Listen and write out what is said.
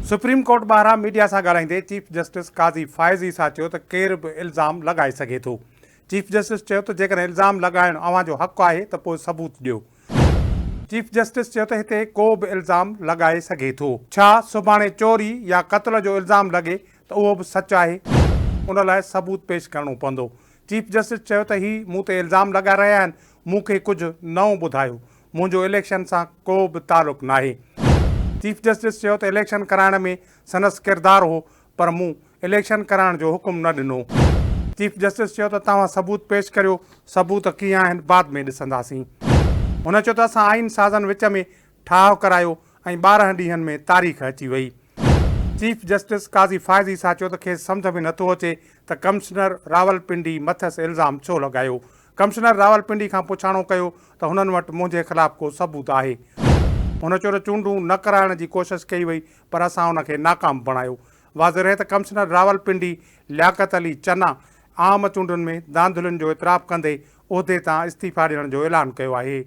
Supreme court ٻاهران media سان ڳالهائيندي چيف جسٽس قاضي فائز عيسيٰ چيو ته ڪير به الزام لڳائي سگهي ٿو. چيف جسٽس چيو ته جيڪڏهن الزام لڳائڻ اوهان جو حق آهي ته پوء ثبوت ڏيو. چيف جسٽس چيو ته هتي ڪو به الزام لڳائي سگهي ٿو. ڇا سڀاڻي چوري يا قتل جو الزام لڳي ته اهو به سچ آهي؟ ان لاء ثبوت پيش ڪرڻو پوندو. چيف جسٽس چيو ته هي مون تي الزام لڳائي رهيا آهن، مون کي ڪجهه نئون ٻڌايو. منهنجو اليڪشن سان ڪو به تعلق ناهي. چيف جسٽس چيو ته اليڪشن ڪرائڻ ۾ سندس ڪردار هو پر مون اليڪشن ڪرائڻ جو حڪم نه ڏنو. چيف جسٽس چيو ته توهان ثبوت پيش ڪريو، ثبوت ڪيئن آهن بعد ۾ ڏسنداسين. هن چيو ته اسان آئين سازن وچ ۾ ٺاهه ڪرايو ۽ 12 ڏينهن ۾ تاريخ اچي وئي. چيف جسٽس قاضي فائز عيسيٰ چيو ته کيس سمجهه ۾ نٿو اچي ته ڪمشنر راولپنڊي مٿس الزام ڇو لڳايو. ڪمشنر راولپنڊي کان پڇاڻو ڪيو ته هنن وٽ منهنجي خلاف ڪو ثبوت آهي. هن چيو ته چونڊون نه ڪرائڻ جي ڪوشش ڪئي وئي پر اسان ان کي ناڪام بڻايو. واضح رهي ته ڪمشنر راولپنڊي لياقت علي چنا عام چونڊن ۾ ڌانڌلين جو اعتراف ڪندي عهدي تان استعيفا ڏيڻ جو اعلان ڪيو آهي.